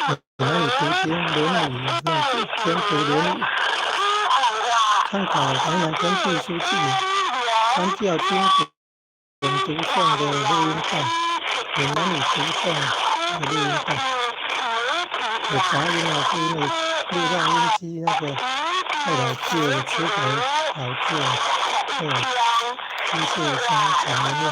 也难以读经论语论兼读论语。参考台南根据书记参照经典读诵的录音带，也难以读诵的录音带。有杂音啊，是因为录像音机那个太老舊了，磁頭老舊，會有機械聲請原諒。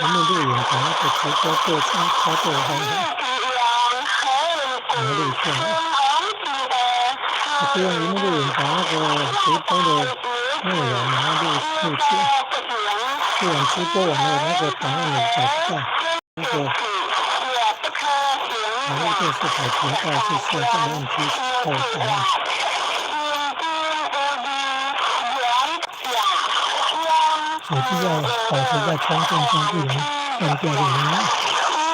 螢幕錄影把那個直播過程操作的方法，把它錄下來。我是用螢幕錄影把那個直播的內容把它錄錄起來，不然直播完了那個檔案也找不到。那個網絡電視台頻道去下載 MP4 檔案。手機要保持在充電中，不能斷掉就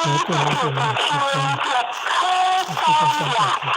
沒電了就沒有直播，自動關掉直播。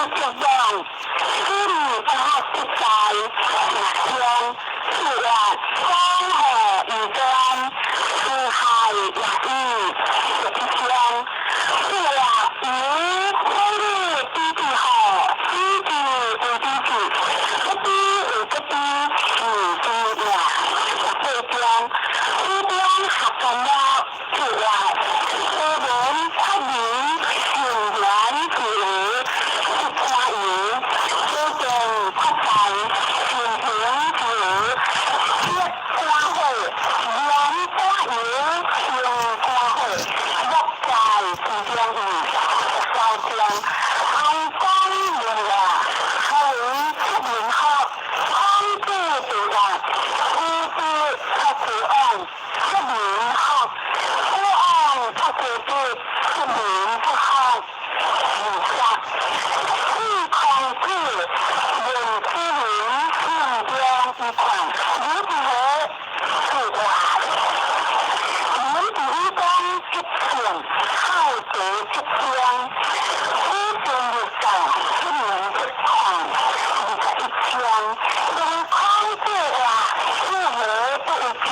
欲望，心不合不在，若将四月江河无端，四海若雨十一章，四月由火日比之火，比之为比之，不比为不比，是之也。十八章，四中合干了，四月多闻发明圣言之为不可言，多见发财善行之为色光火，言光油行光火，莫在其中意。十九章，安光明月，何为出明福？空子度月，无知出其往，出明福；不往出其知，出明不福。二十，四空子，论此名心中一款，如何是话？门第一讲吉庆，好德吉祥，古今日讲出名不款，21章，用空子话，如何不一定？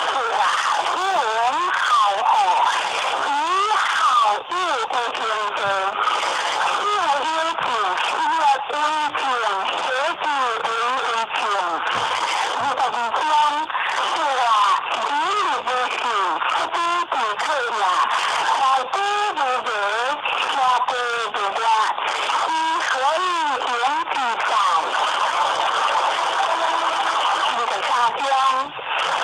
是话，语言好好，以好友为形象，有友情，若为情，写字为为情。22章，是话，人日无事，不比地客也，来比如如，下过如我，伊何以言之在？23章，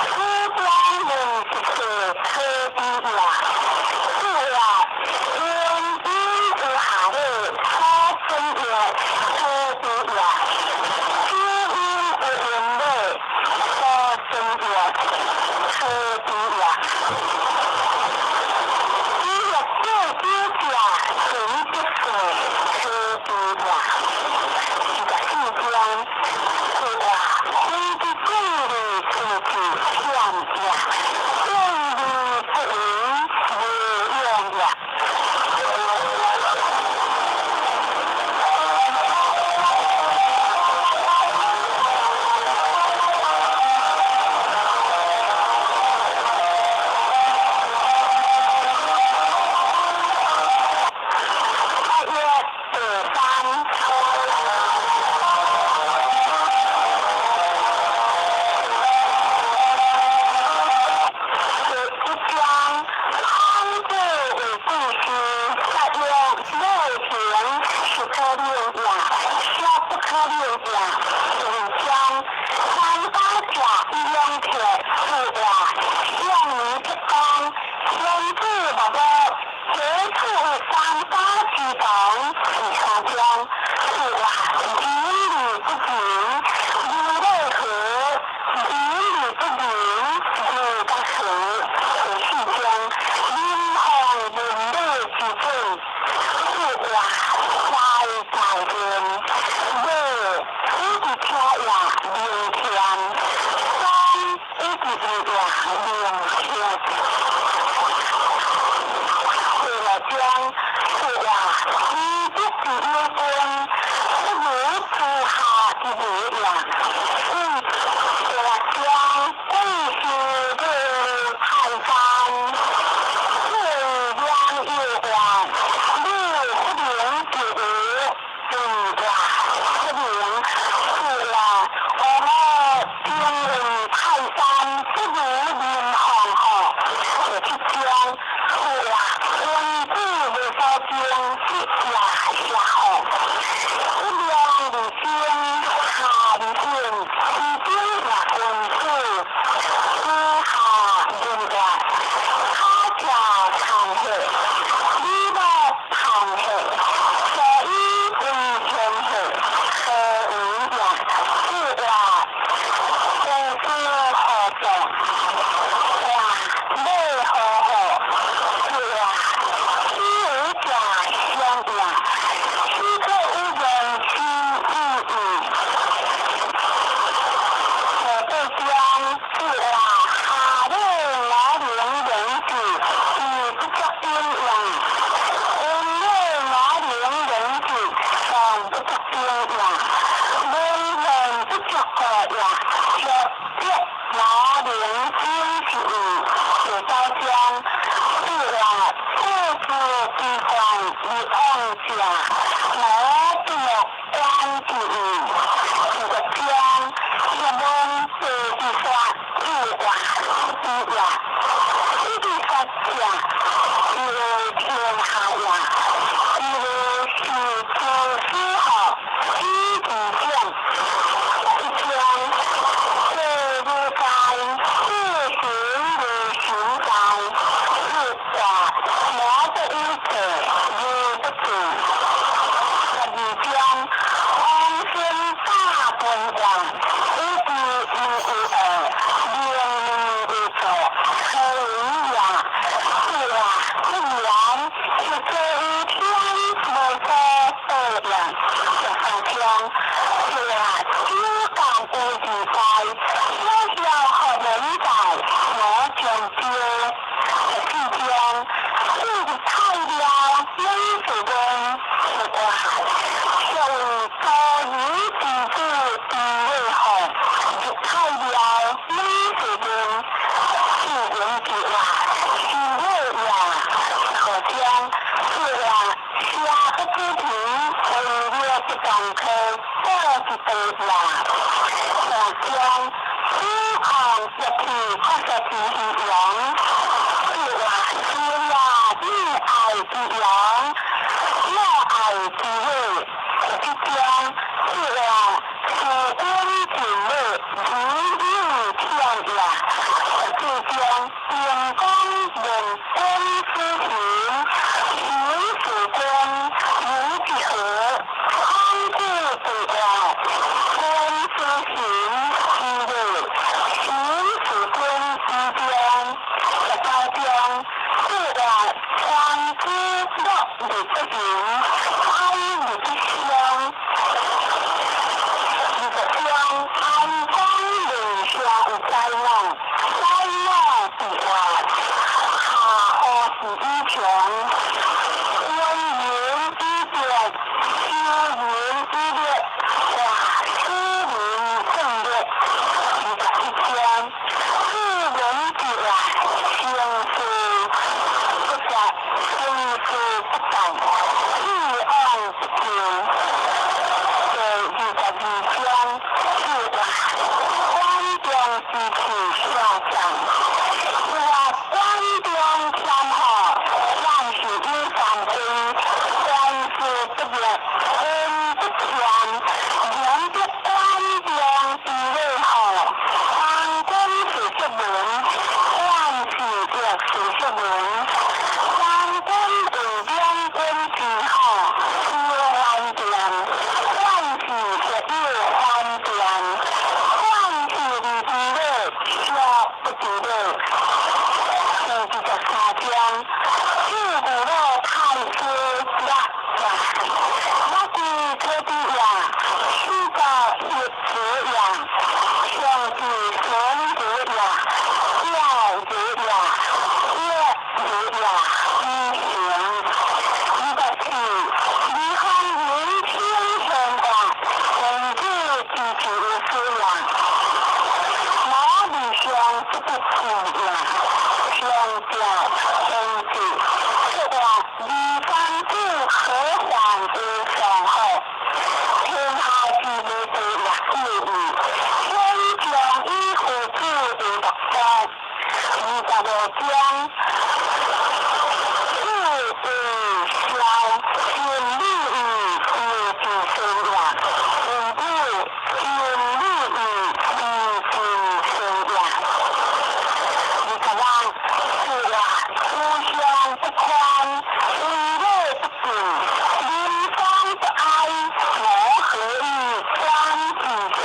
此中论一切可知也。是话，原因有下日，所生业可知也。此因有缘理，所生业可知也。以欲界九者，成得性可知也。24章，是话，非之故意出去险也，故意不为无用也。8月第三。個也，卓德羅靈真是位，第九章，四月四字之冠立王者，無不關之意。二十章，一問地之說，四月之也，四之說者，是為天下也，是為是之始號，始之點。一章，世如在，世行如行在，四月無不有錯，如不住。十二章，王孫大本王，以之為有惡，明明有錯，何以也？四月不然，是這一天無所報應。十三章，四月九間有自在，小小學門在，無將招。十四章，四日太了，兩字問，四月上多餘之子之位號，日太了，兩字問，四人之話，是位也。十五章，四月下不知平，為了不當科，做一對也。十章，子抗一氣確實之陽，四月是也以愛之陽，樂愛之位。十七章，四月是君盡禮，如意天也。十九章，天公問君之行，行是君，如之何？康故對話，君之行之禮，行是君之章。十八章，四月川之樂日不平，哀日不傷。二十章，安公人下有災難，災難之話，下何是以窮？溫言以別，修言以烈，話使人正烈。21章，四人之話，成事不實，成事不當，志往不盡。第22章，四月關中之氣下降，四月關中三號，萬事有三歸，萬事不熱，恩不謙，言不關中之禮號，當君是出門，萬事若是出門，當君為兩軍之好，有還電，萬事若有還電，萬事而之禮，小不之禮。第23章，四古老太師也也，我歸可知也，四個一子也，上至神子也，孝子也，月子也，一行。24，李方云天天卦，文字之其有也。毛理想不得志也，上表文字，这个李方子何患无上好？天下之无对也有义，天将以父子为六官。25章，四为孝，心理义为之生也，文子心理义为之生也。26，四月无相不寬，為禮不敬，民方不哀，我何以觀之哉？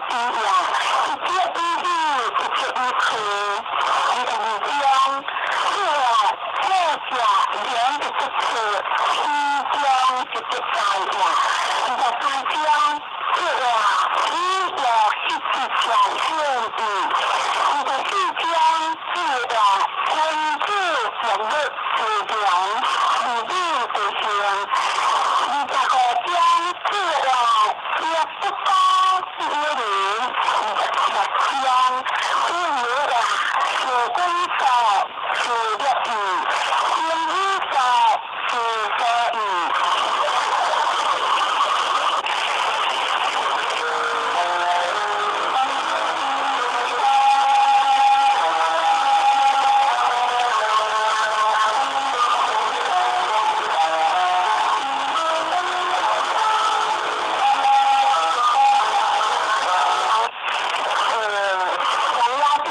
知呀，一切以喜，一切以悲。22章，四月这者言一得错，虚中一得在呀。23章，四月以乐失志者献意。24章，四月君子言乐自强，义理得行。25章，四月也不高一人。26章，自由呀，是君所是乐意，天意所是所意。王亚平。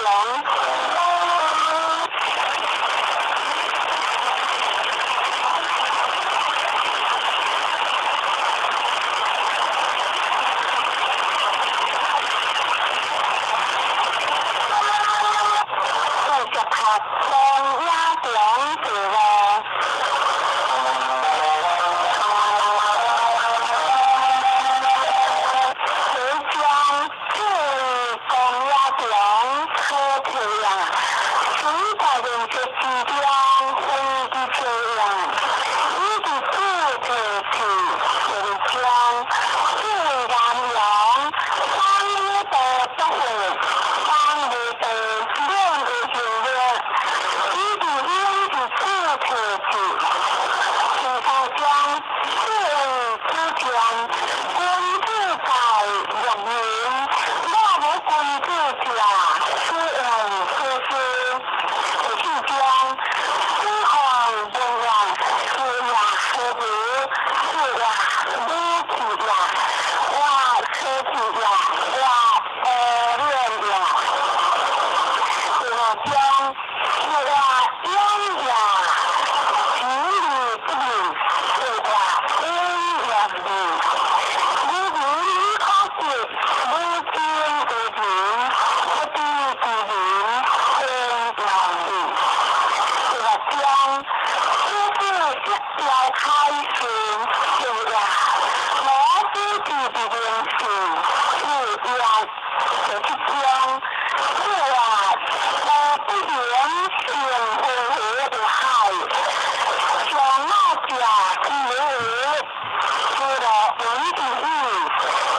48，王亚平第五。第章，这位王亚平好客呀，水大人说之中，非之秋呀，以及主提去，第二章，这位南阳，三日的不会，三日的两个行为，以及应之主提去。第三章，这位主将，君子在若民，我无君子者，此为此事。第四章，子贡问呀，是呀何如？是呀，武器呀，我科技呀，我黑脸呀。第五章，是呀勇呀，吉利不明，是呀勇呀明。你如可知，无真无情，不知之人，天良理。第六章，此子一条开心，是呀，老子之的人性，是呀。第七章，是呀，无不言性非何有害，上老者之有知道文之意，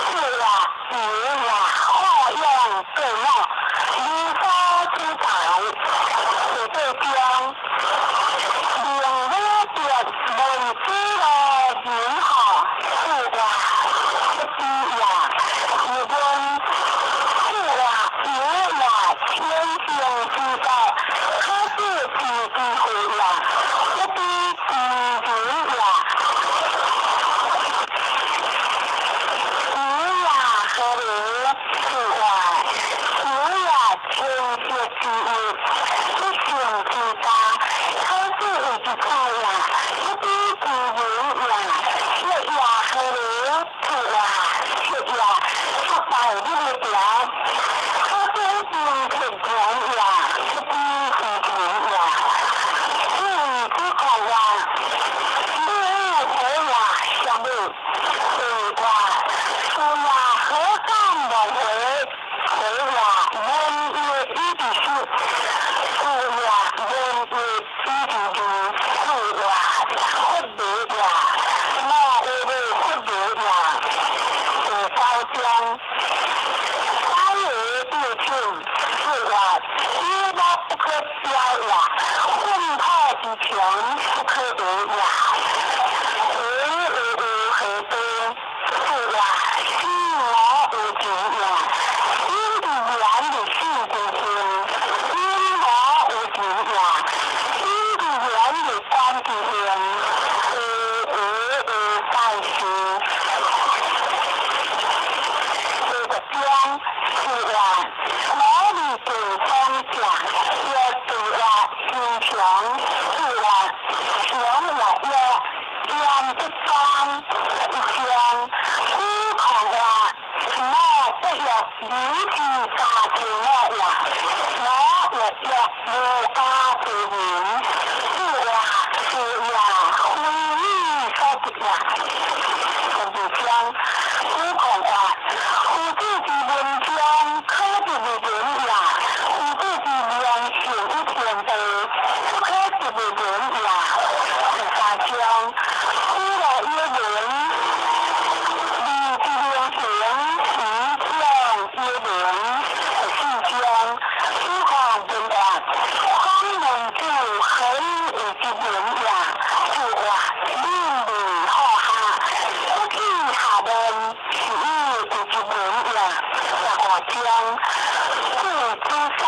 是呀，有呀，好养过老，无所之财。第八章，明武德文之的名号，是呀，不知呀，一问是呀，有呀，天性之道，可是之之会呀，不知之人呀。有呀何如？是呀，有呀天色之意，不性之家，可是有之财呀，不知之人呀。是呀何如？是呀，是呀，出大日条，可是真天权呀，不知之人呀。是之狂呀，你何呀相母？对呀，是呀，何干万回？何呀，年月已之始，是呀，年月已之日，是呀，佛地呀，那有个佛地呀。第九章，三月对称，是呀，知乐不可雕呀，粪土之强不可为呀。为有何多？是呀，死无有情呀，因自然的死之心，因无有情呀，因自然的观之心，有有有在世。第十章，是呀，努力健康者，要对呀心强，是呀，劉氏家庭樂也，我月月無家之人，四月四也非你所得也。第二章，夫礦月，夫子之文章可得為文也，夫子之言行於天地，不可得為文也。第三章，夫樂曰文，禮之令行，其將曰文。第四章，子貢問曰：孔孟子何以謂之文也？子曰：敏而好學，不恥下問，是以謂之文也。第五章，子子產，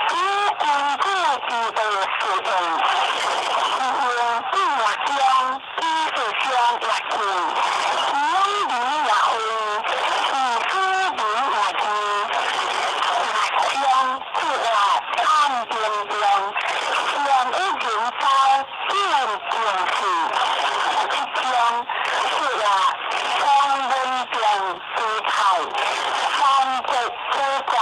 知君子之道是用，是用子若恭，其事相若敬，其勇仁若惠，其斯仁若義。六章，子曰：參天中，上有仁才，見重視。七章，子曰：方文中之菜，三節之在，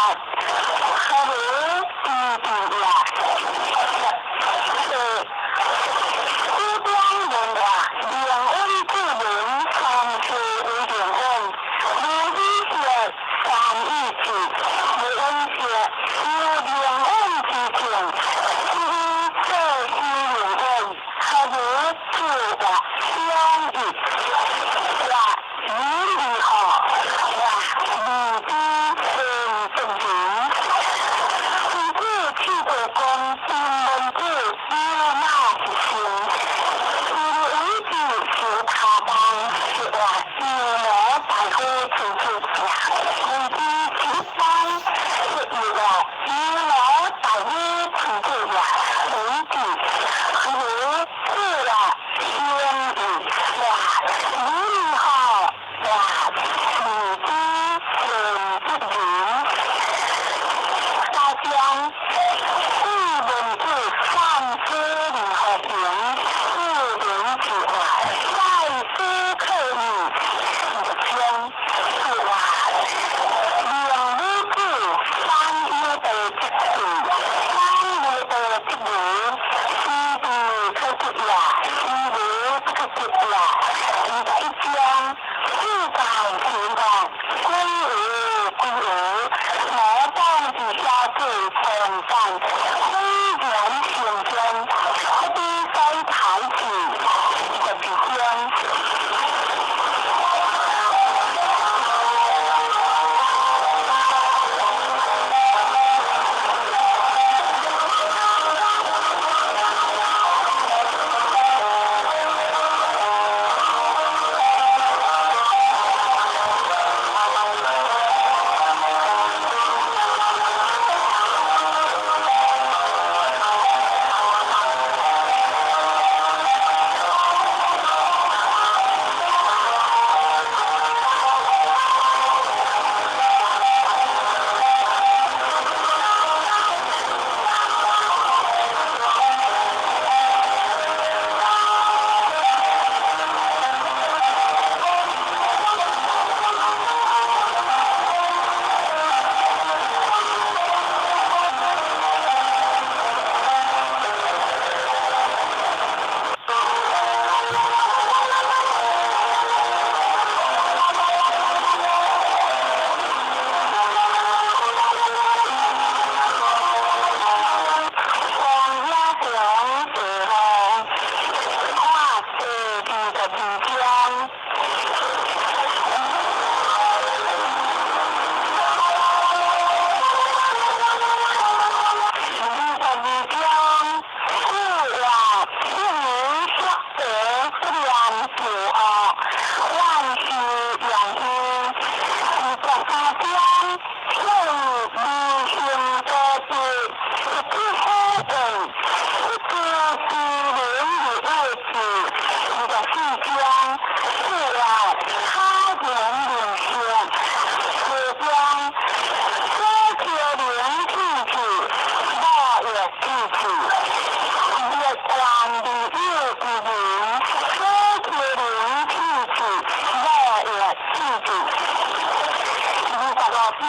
章，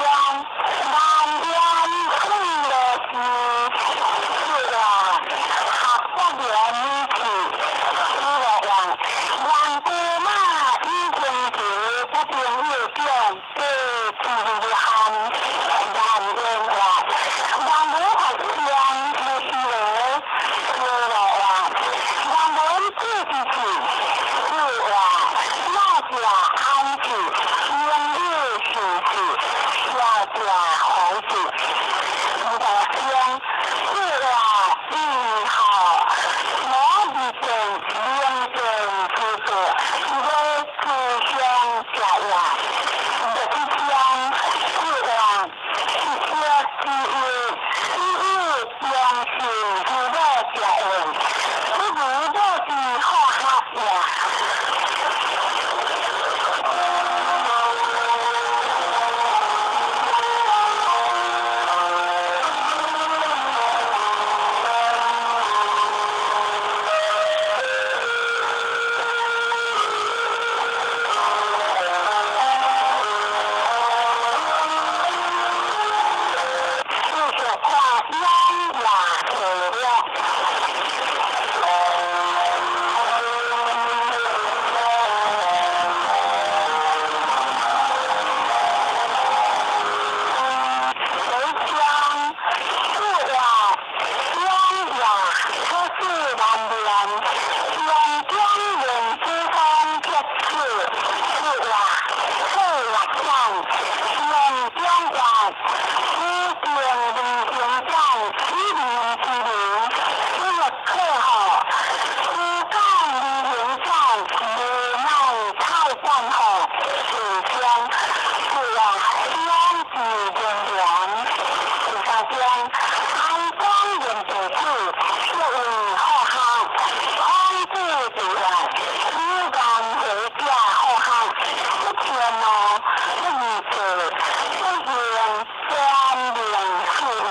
南苑水落寺，四月合作连理去，四月王姑妈以经济不定有奖，第72项万元话，万无学生无是个，四月王万文自治区，四月老者安置，英语兴趣，小者好子，26章，四月1号，摩二正明正之做，无思想食药，27章，四月一色之一，只有良心之乐食用，不如乐之好学呀。继续看两夜下了。回乡四月两夜可是难眠，阳江莲子山结子，四月四月山，阳江湾，五定林行长一零之零，四月客号，五港林行长无奈蔡冠号，四江四月两字连连，23章，安光连地主，四位好学，孔子之愿，有缘回家好学，不天路，不义做，不行专明事务，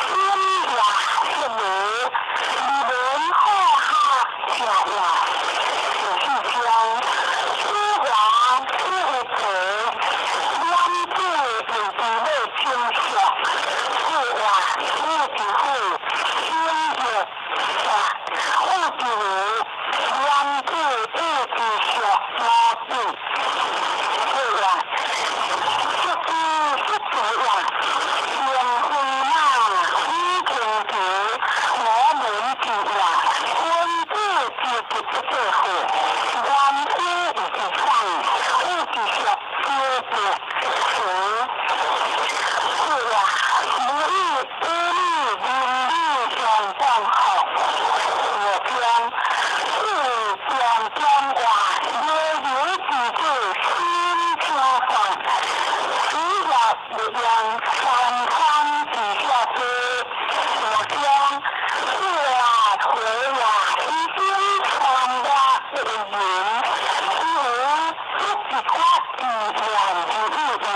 心也是无，理文好学正业。14章，此华此有才，两子有之乐清秀，四月五之虎，心月啊，五之无，两子五之秀母子。四月，十之十之月，莲花马，五平桥，我门之月，君子之不不做好，元夫有之丧，五之属小伯慈。四月，无以无理邻里相关好，5章，四将将话，悠悠之子心清爽，四月日阳山川之下多，5章，四月回呀，一心三月一云，一无一之发之愿之意义。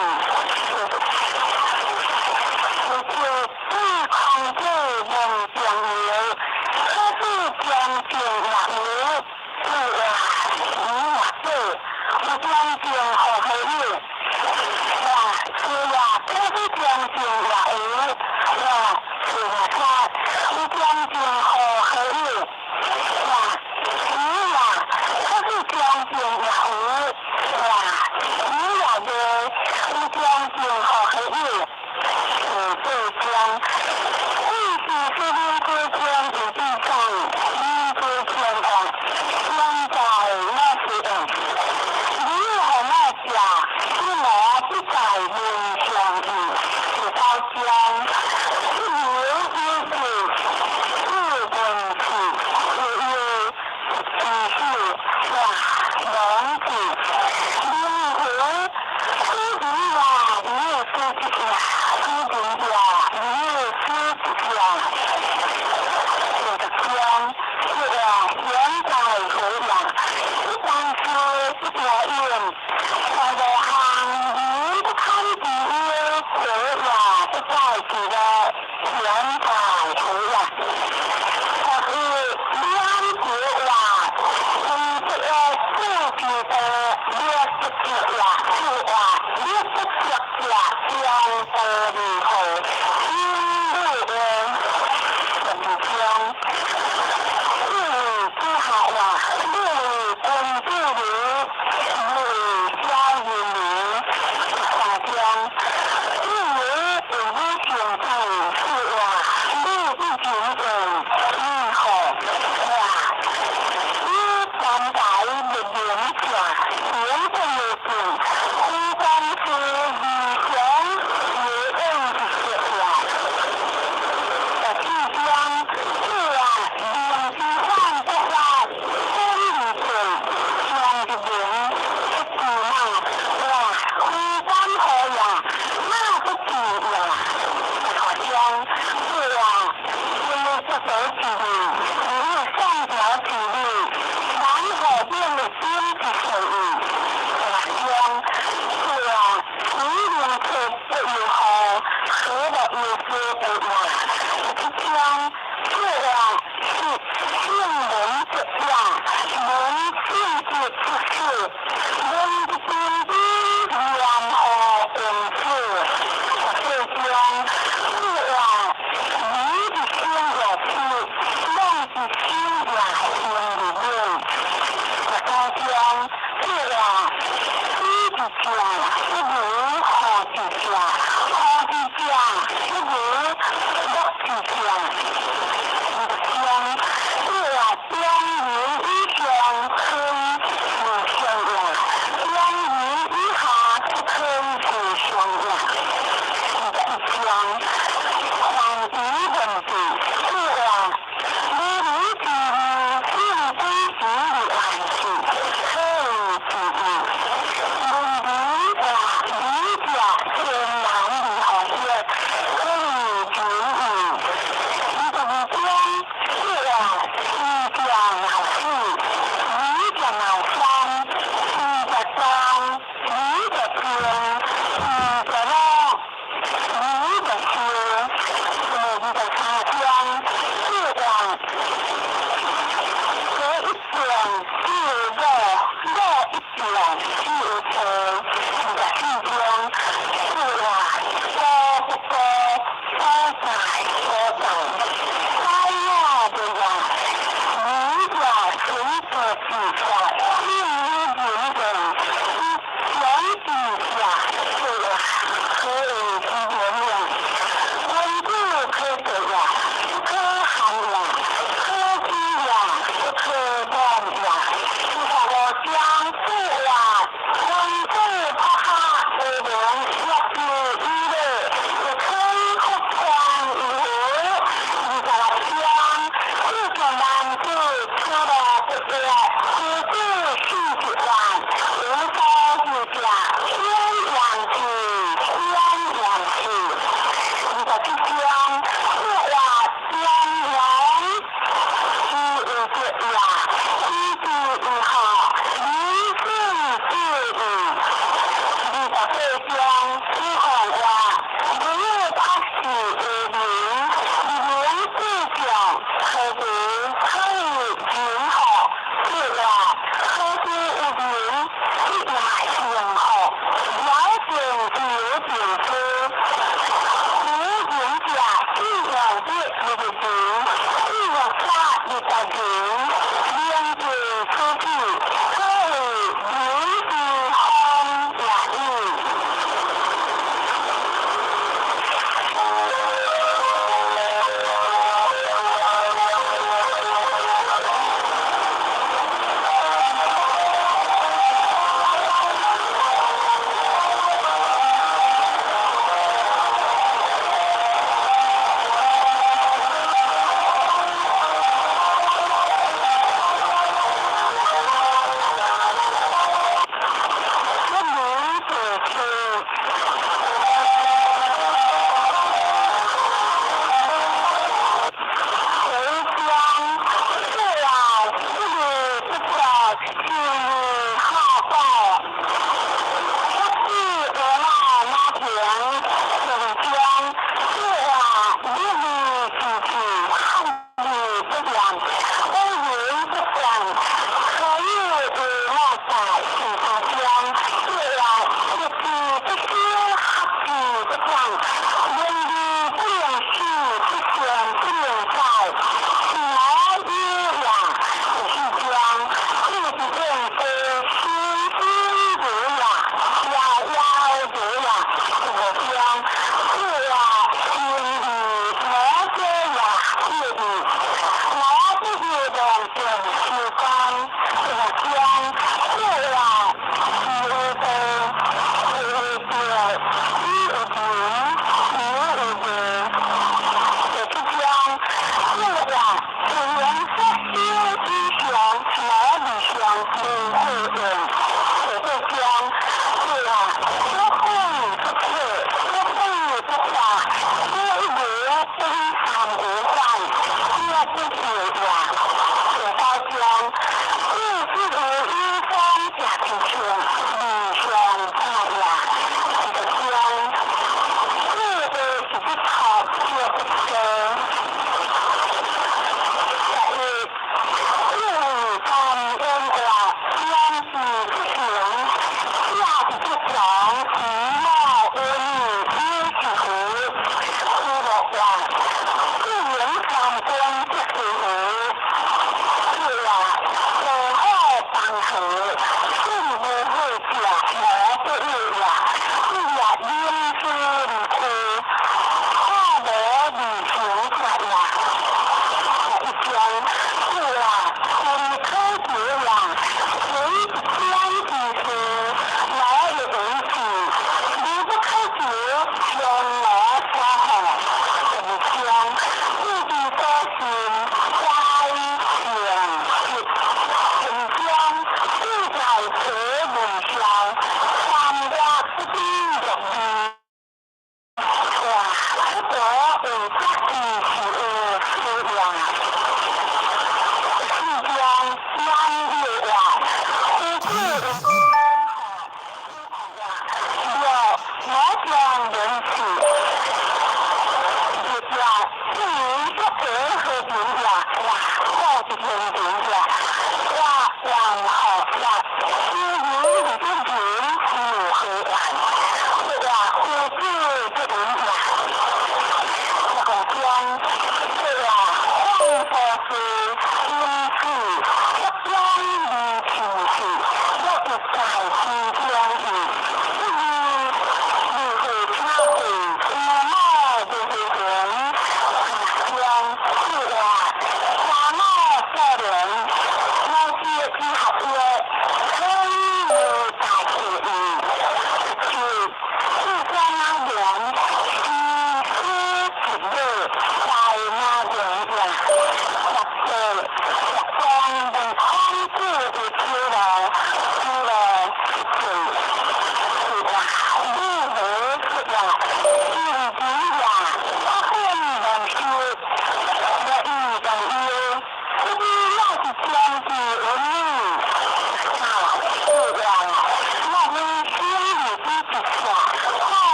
有就对孔子问重要，可是将正也无，四月五也对，有将正好朋友，哇，四月可是将正也无，哇，四月三有将正好朋友，哇，五月可是将正也无，哇，5月二有将正好朋友。4章，四是四民之天有地上，民之天王，现在我是用。你和我食，你无不在门上去。19章，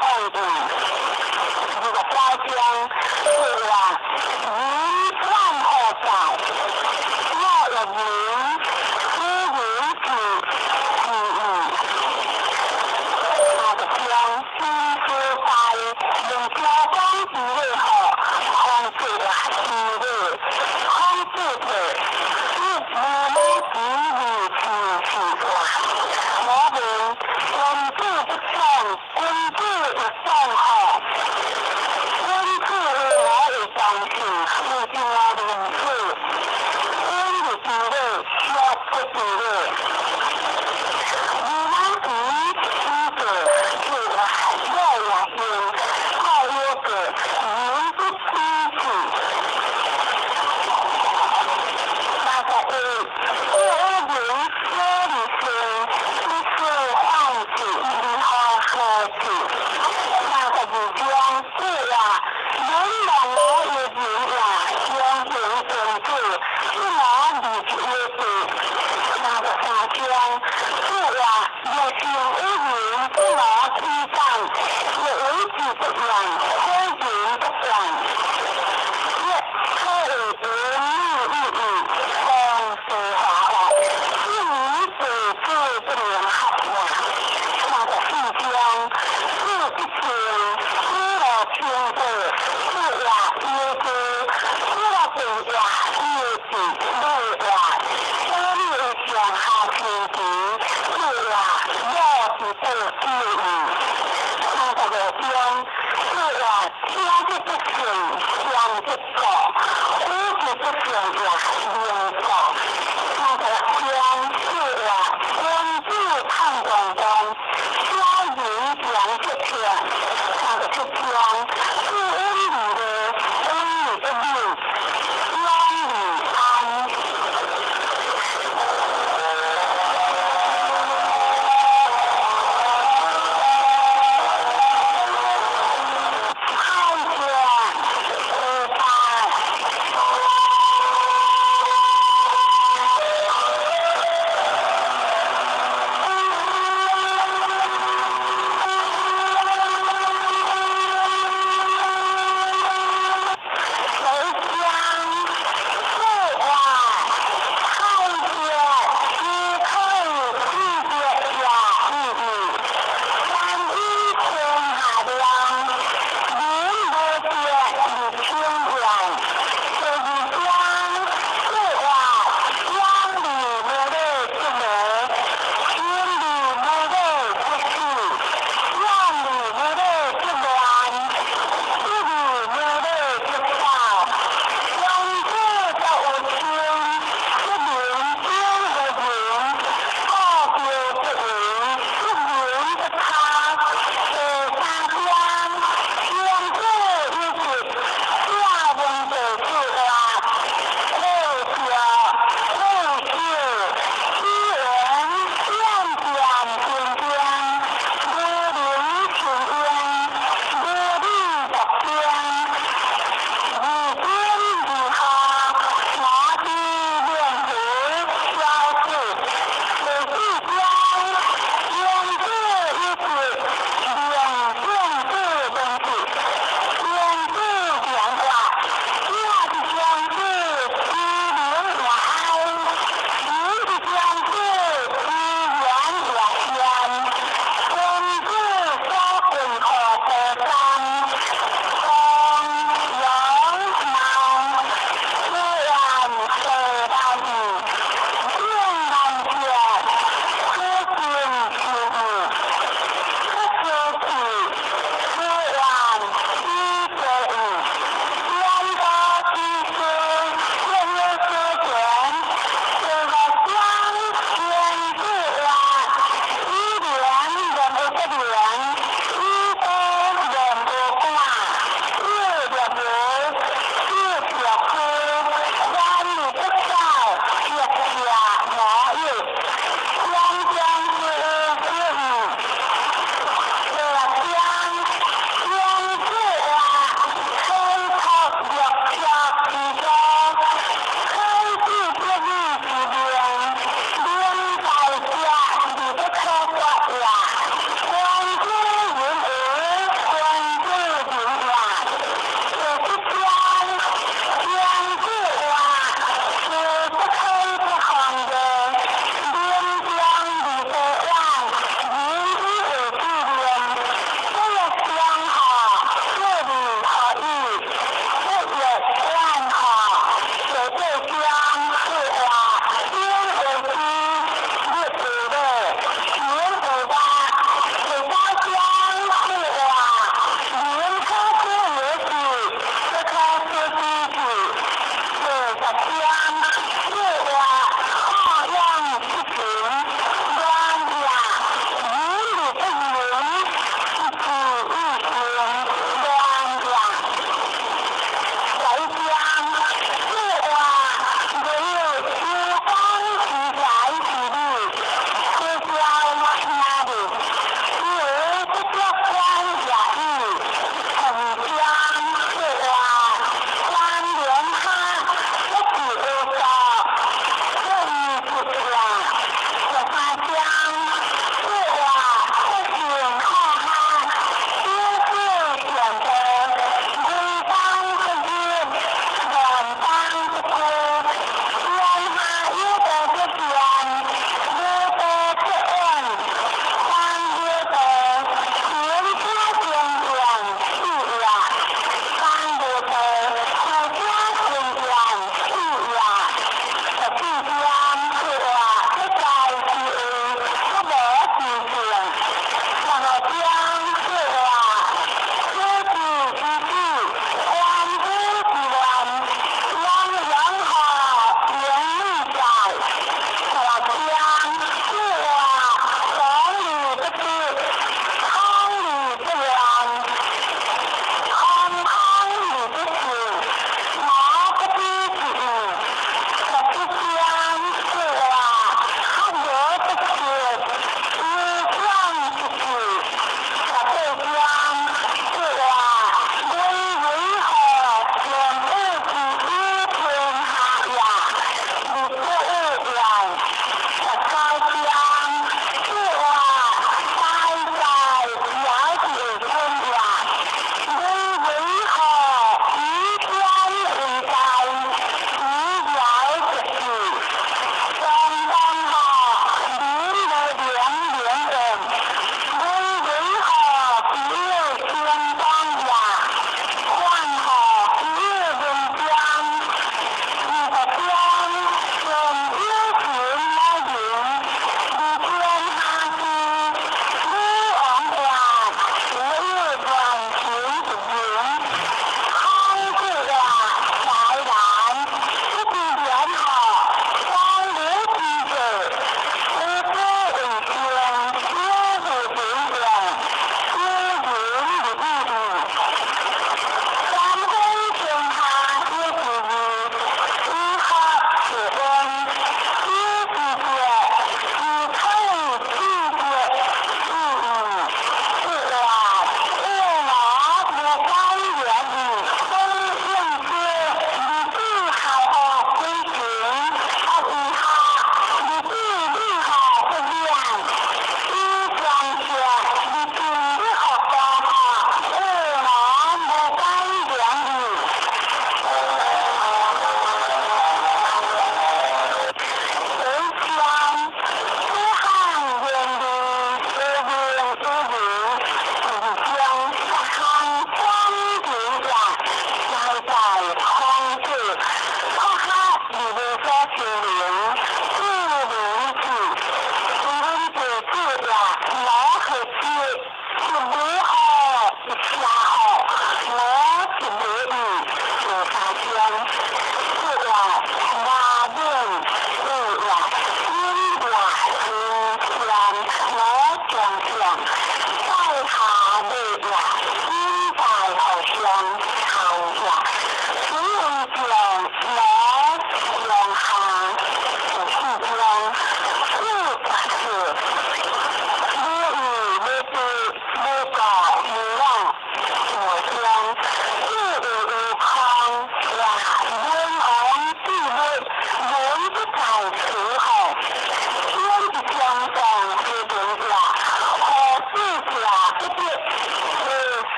往位。29章，四月人万何在？5月人，此人是是义。30章，金书在用标杆之礼号，方志之礼，方志体，以无母子二亲是话。我问君子不爽，君子不爽吼。君子为我有相信，有真我认识。君子之礼，小不之礼。二母子之个是话，我也行，我有个人不知耻。31，有人说你生，一世放弃，如何何止？32章，四话，人望我有人话，相形君子，一毛21字。33章，四话，若是有人不毛起战，若为之不乱，可人不乱。一可为文理意义，方是华法，一无自知不能合话。34章，四一千，四六千个，四话有字，四六变话有字，六话，小你的上下星期，四话我是做主意。35章，四话听之不顺，想之错，呼之不顺也明错。36章，四话君子探公公，小人强则强。37章，四恩义的恩义不敏，远离安。海峡五八。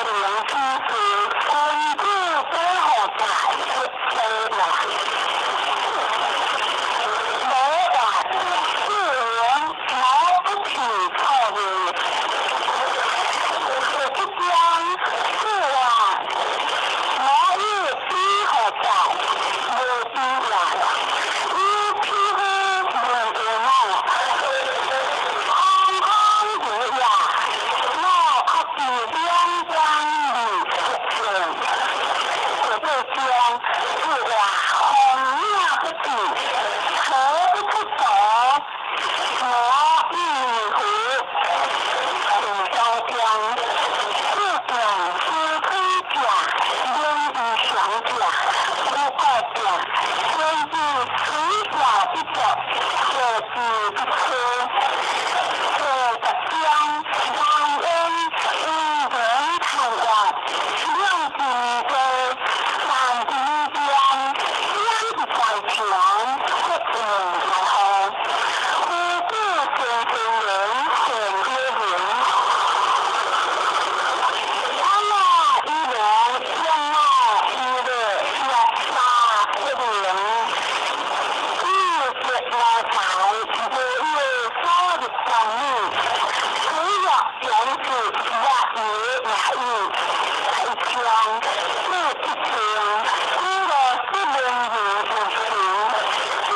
靈之事，君子保護在一世啦。無話四言，無不起錯誤。第七章四話，無有比何在，無比也。有匹夫問有我，空空如也。我確知兩光二色相。第八章四話，風影不去，河不出圖，我意乎？第九章四將思推者，免於想者，無過者，先知取下不足，何之不出？第十章人恩因緣太樂，兩盡多，三之間，兩之在前，不用在後。夫子先天人，善有人。阿那一龍，將我一樂一沙一靈，以色來財，無有所入光明。只若言是也有也有，一章四七情，只羅是文如有情，現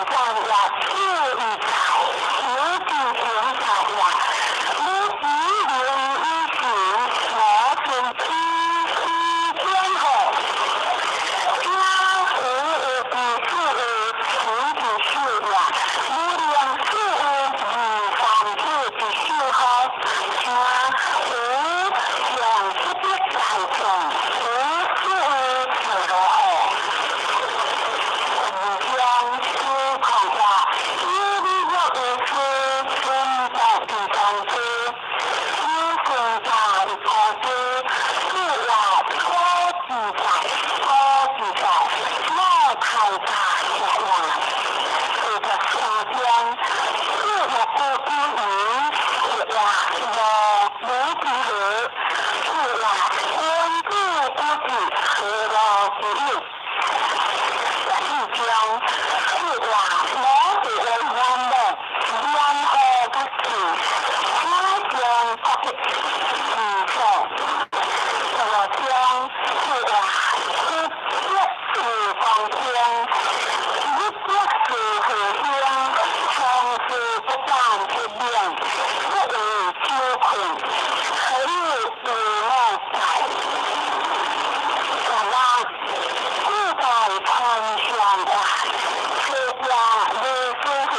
在也有一在，有之現在也，無知靈以行，我先知知天後。今無有之事有，情之事也，無量事有二三四之事後，聽無量不得在眾，無事有自如後。二章四空話，有理若有事，存在之中之，有存在可知，是話可自在，可自在，我太大也也。第十三章，四若故之言，是話無無之何，是話君子不治何樂之有？第四章，是話無是為願望，願何不去？我將不得其所。第五章，是話一一是光天，一一是和興，長是不斷不變，不為久困，何以為我在？第六，古代傳相話，出家無師傅，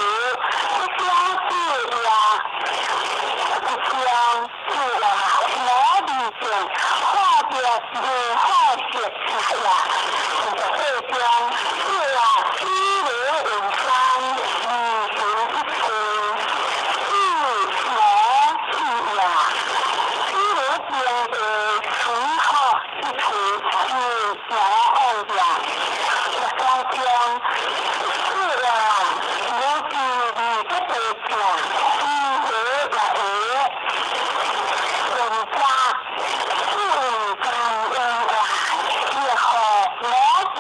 不相是也。一章是話無離見，化作如化色也。第八章是話虛如雲山，離行不出，是無是也。虛如邊地，隨好一處，是無妄也。十三章是話無知而不得者，知何也有？人家是感應話，是何我知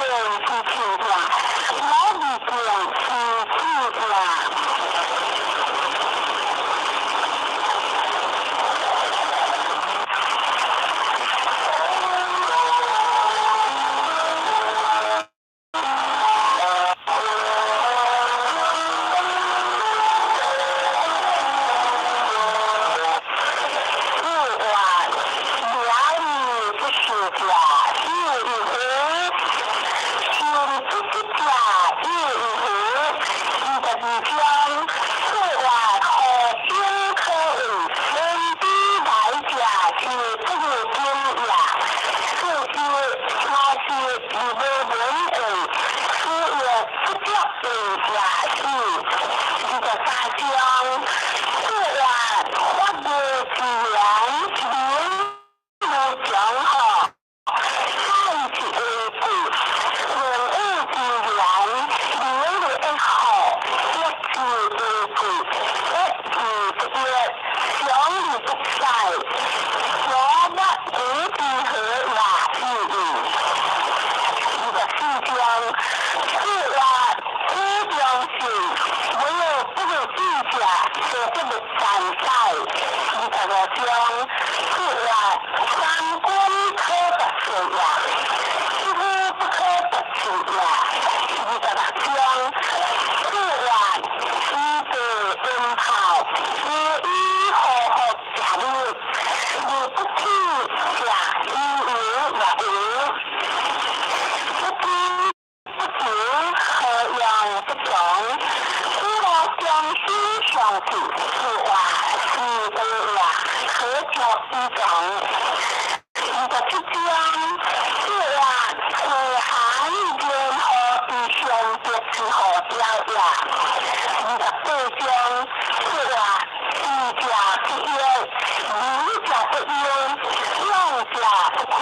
29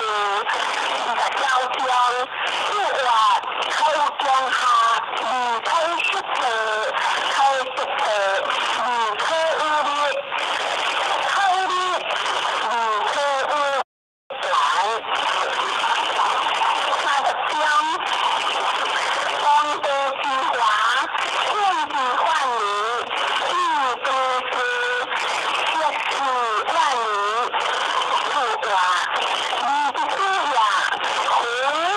章四月初中下二可十四，初十四二可有日，初日二可有來。30章王道之華，天之範圍，地之事，十四萬里。四月24夜，胡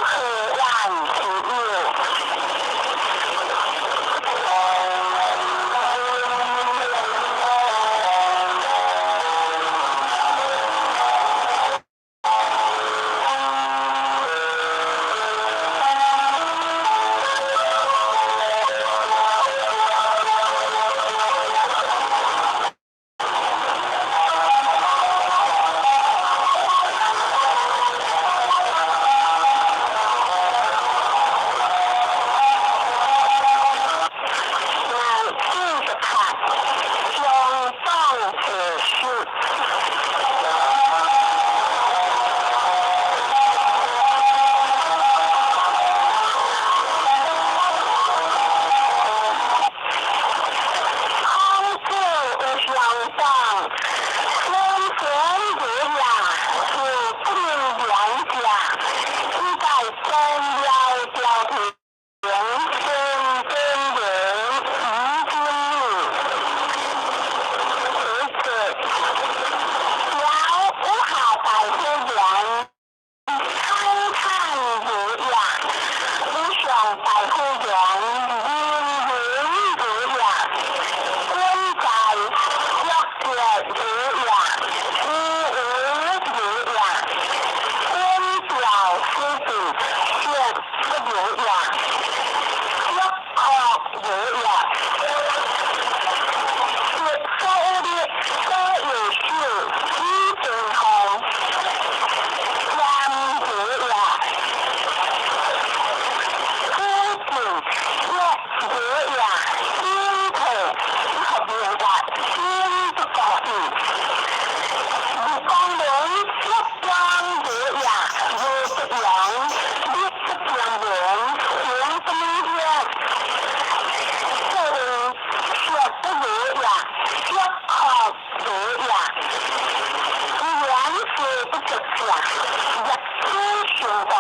河灣之友。48，相當提示。孔子有相當，先賢儒也，是不能言者。伊在天了朝廷，先真人于君子。了五下大夫人，堪堪如也；五上大夫人，人人如也。君在若若如也，无无如也。君表师子，学不如也。若可如也。是所有的所有事，以正方，三如也。夫子若如也，心头合明白，心不高义。日光人若光如也，如不阳，日不阳人，行不明也。这人学不如也，学可如也。语言是不足者，日知行动。